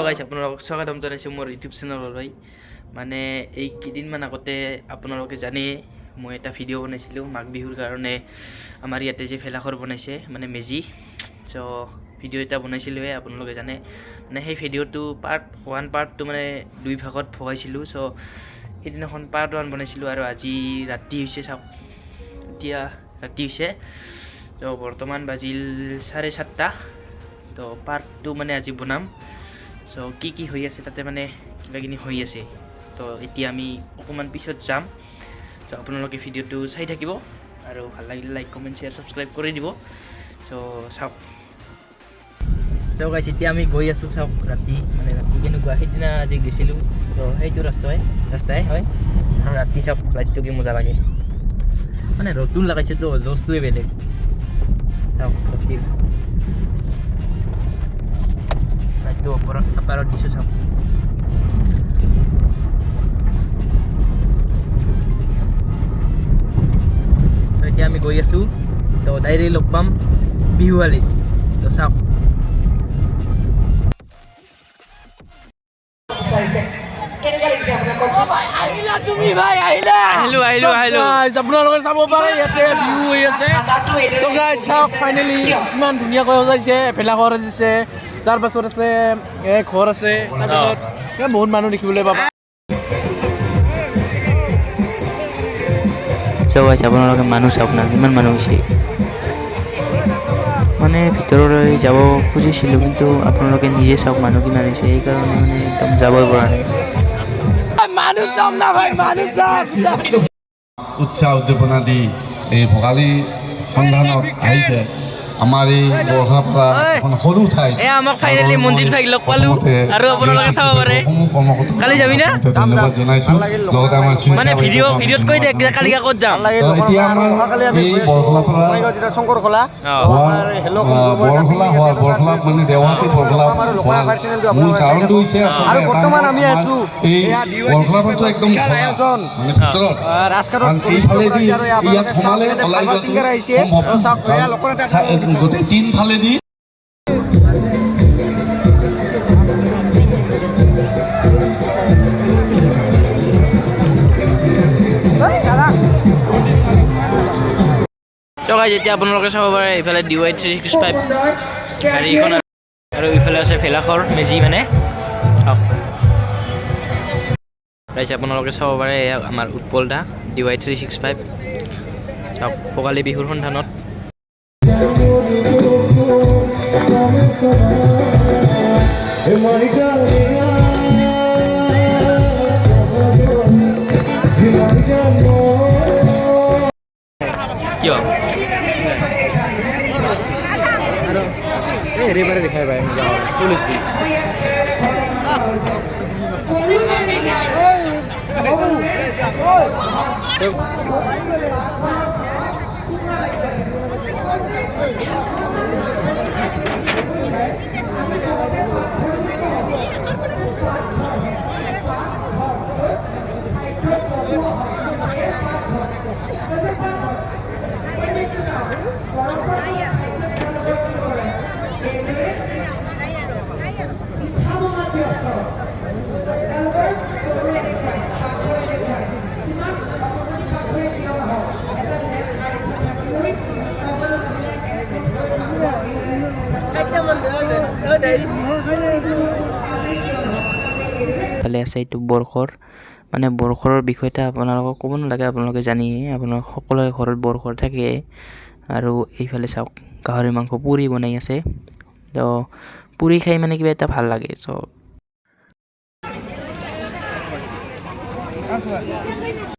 গাইছ, আপোনালোকক স্বাগতম জনাইছোঁ মোৰ ইউটিউব চেনেললৈ। মানে এই কেইদিনমান আগতে আপোনালোকে জানেই, মই এটা ভিডিঅ' বনাইছিলোঁ মাঘ বিহুৰ কাৰণে। আমাৰ ইয়াতে যে ভেলাঘৰ বনাইছে, মানে মেজি, চ' ভিডিঅ' এটা বনাইছিলোঁৱে, আপোনালোকে জানে। মানে সেই ভিডিঅ'টো পাৰ্ট ওৱান, পাৰ্ট টু, মানে দুই ভাগত ভগাইছিলোঁ। চ' সেইদিনাখন পাৰ্ট ওৱান বনাইছিলোঁ আৰু আজি ৰাতি হৈছে, চাওক, এতিয়া ৰাতি হৈছে। ত' বৰ্তমান বাজিল 7:30। তো পাৰ্ট টু মানে আজি বনাম। চ' কি কি হৈ আছে তাতে, মানে কিবাকিবি হৈ আছে। তো এতিয়া আমি অকণমান পিছত যাম। চ' আপোনালোকে ভিডিঅ'টো চাই থাকিব আৰু ভাল লাগিলে লাইক, কমেণ্ট, শ্বেয়াৰ, ছাবস্ক্ৰাইব কৰি দিব। চ' চাওক। চ' গাইছ, এতিয়া আমি গৈ আছোঁ। চাওক ৰাতি, মানে ৰাতি কেনেকুৱা। সেইদিনা আজি গৈছিলোঁ, ত' সেইটো ৰাস্তাই হয়। আৰু ৰাতি চাওক লাইটটো কি মজা লাগে। মানে নতুন লগাইছেতো, জোচটোৱে বেলেগ। চাওক, ৰাতিৰ লাইটটো ওপৰত আপাৰত দিছোঁ, চাওক। তো এতিয়া আমি গৈ আছোঁ, তো ডাইৰেক্ট লগ পাম বিহুৱালীত। তো চাওক। কেনেকুৱা লাগিছে আপোনাক কওকচোন? আহিলো, আহিলো, আহিলো। Guys, আপোনালোকে চাব পাৰে, ইয়াতে বিহু হৈ আছে। খানাটো এইদৰে তো গাইজ চাওক, ফাইনেলি কিমান ধুনীয়াকৈ সজাইছে। ভেলাঘৰ আছে, তাৰপাছত আছে এ ঘৰ আছে, তাৰপিছত এ বহুত মানুহ দেখিবলৈ পাবা। চব আছে। আপোনালোকে মানুহ চাওক না, কিমান মানুহ হৈছে। মানে ভিতৰলৈ যাব খুজিছিলোঁ, কিন্তু আপোনালোকে নিজে চাওক মানুহ কিমান হৈছে। সেইকাৰণে মানে একদম যাবই পৰা নাই। উৎসাহ উদ্দীপনা দি এই ভোগালী সন্ধানত আহিছে। আমাৰ এই বৰষাপাৰা এখন সৰু ঠাইত এ আমাক ফাইনেলি মঞ্জিত ভাইক লগ পালো প্ৰথমতে আৰু আপোনালোকে চাব পাৰে। সমূহ কৰ্মকৰ্তাক কালি যাবি না? ধন্যবাদ জনাইছো। লগতে আমাৰ মানে ভিডিঅ'ত কৈ দে, কালি ক'ত যাম। তো এতিয়া আমাৰ এই বৰখলাপাৰা শংকৰখোলা বৰখলা হোৱা, বৰখলা মানে দেৱাহাটী বৰখলা হোৱাৰ মূল কাৰণটো হৈছে আচলতে আৰু এটা বৰ্তমান আমি আমাৰ আছো এই এয়া DYTC বৰখলাপাৰাটো একদম বিশাল খোলা, আয়োজন। মানে ভিতৰত ৰাজঘাটত কাৰণ এইফালেদি আৰু এয়া ইয়াত আপোনালোকে সোমালে চাওক, ইয়াতে ওলাই ভাল যোৱাটো singer আহিছে। সম্ভৱ। আৰু চাওক, এয়া কাৰণ লোকনাথ গোটেই তিনফালেদি। তো গাইজ, এতিয়া আপোনালোকে চাব পাৰে, এইফালে ডি ৱাই 365 গাড়ীখন আৰু ইফালে আছে ভেলাঘৰ, মেজি। মানে চাওক গাইজ, আপোনালোকে চাব পাৰে, এয়া আমাৰ উৎপল দা, ডি ৱাই 365। চাওক, ভোগালী বিহুৰ সন্ধানত। কিয়? এই হেৰি পাৰে দেখাই পাই পুলিচ দি। ইফালে আছে এইটো বৰঘৰ। মানে বৰঘৰৰ বিষয়তে আপোনালোকক ক'ব নালাগে, আপোনালোকে জানেই, আপোনালোক সকলোৰে ঘৰত বৰঘৰ থাকে। আৰু এইফালে চাওক, গাহৰি মাংস পুৰি বনাই আছে। তো পুৰি খাই মানে কিবা এটা ভাল লাগে। চ'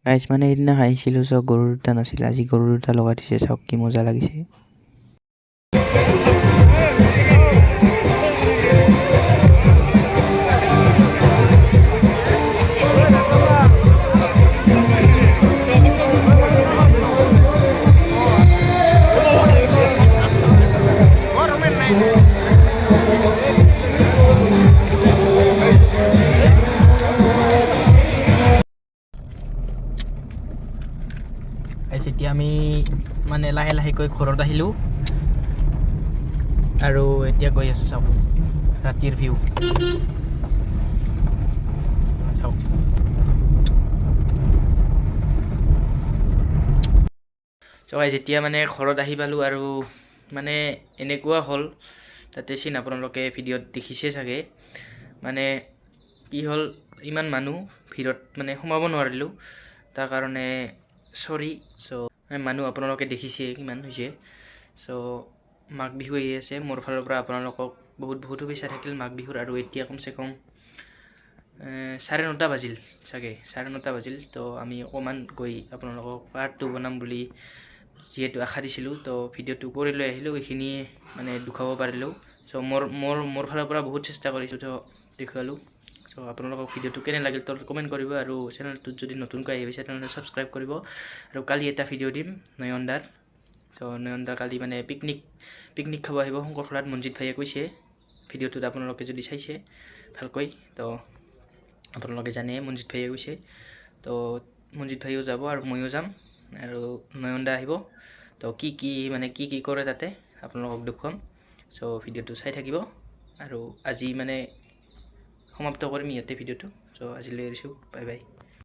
গাইজ, মানে সেইদিনা আহিছিলোঁ, চ' গৰু দুটা নাছিল, আজি গৰু দুটা লগাই দিছে। চাওক কি মজা লাগিছে। গাইজ, এতিয়া আমি মানে লাহে লাহেকৈ ঘৰত আহিলোঁ আৰু এতিয়া গৈ আছোঁ। চাওক ৰাতিৰ ভিউ। চ' গাইজ, যেতিয়া মানে ঘৰত আহি পালোঁ আৰু মানে এনেকুৱা হ'ল তাতে চিন আপোনালোকে ভিডিঅ'ত দেখিছে চাগে। মানে কি হ'ল, ইমান মানুহ ভিৰত মানে সোমাব নোৱাৰিলোঁ, তাৰ কাৰণে চৰি। চ' মানুহ আপোনালোকে দেখিছে কিমান হৈছে। চ' মাঘ বিহু আহি আছে, মোৰ ফালৰ পৰা আপোনালোকক বহুত বহুত শুভেচ্ছা থাকিল মাঘ বিহুৰ। আৰু এতিয়া কমচে কম 9:30 বাজিল চাগে, 9:30 বাজিল। তো আমি অকণমান গৈ আপোনালোকক পাৰ্ট 2 বনাম বুলি যিহেতু আশা দিছিলোঁ, তো ভিডিঅ'টো কৰি লৈ আহিলোঁ। এইখিনিয়ে মানে দেখুৱাব পাৰিলোঁ। চ' মোৰ ফালৰ পৰা বহুত চেষ্টা কৰিছোঁ, তো দেখুৱালোঁ। চ' আপোনালোকক ভিডিঅ'টো কেনে লাগিল তলত কমেণ্ট কৰিব আৰু চেনেলটোত যদি নতুনকৈ আহি পাইছে, তেনেহ'লে ছাবস্ক্ৰাইব কৰিব। আৰু কালি এটা ভিডিঅ' দিম নয়নদাৰ। চ' নয়নদাৰ কালি মানে পিকনিক খাব আহিব শংকৰখোলাত, মঞ্জিত ভাইয়ে কৈছে। ভিডিঅ'টোত আপোনালোকে যদি চাইছে ভালকৈ, তো আপোনালোকে জানে মঞ্জিত ভাইয়ে কৈছে। তো মঞ্জিত ভাইও যাব আৰু ময়ো যাম আৰু নয়নদা আহিব। তো কি কি মানে কি কি কৰে তাতে আপোনালোকক দেখুৱাম। চ' ভিডিঅ'টো চাই থাকিব আৰু আজি মানে সমাপ্ত কৰিম ইয়াতে ভিডিঅ'টো। চ' আজিলৈ এৰিছোঁ, বাই বাই।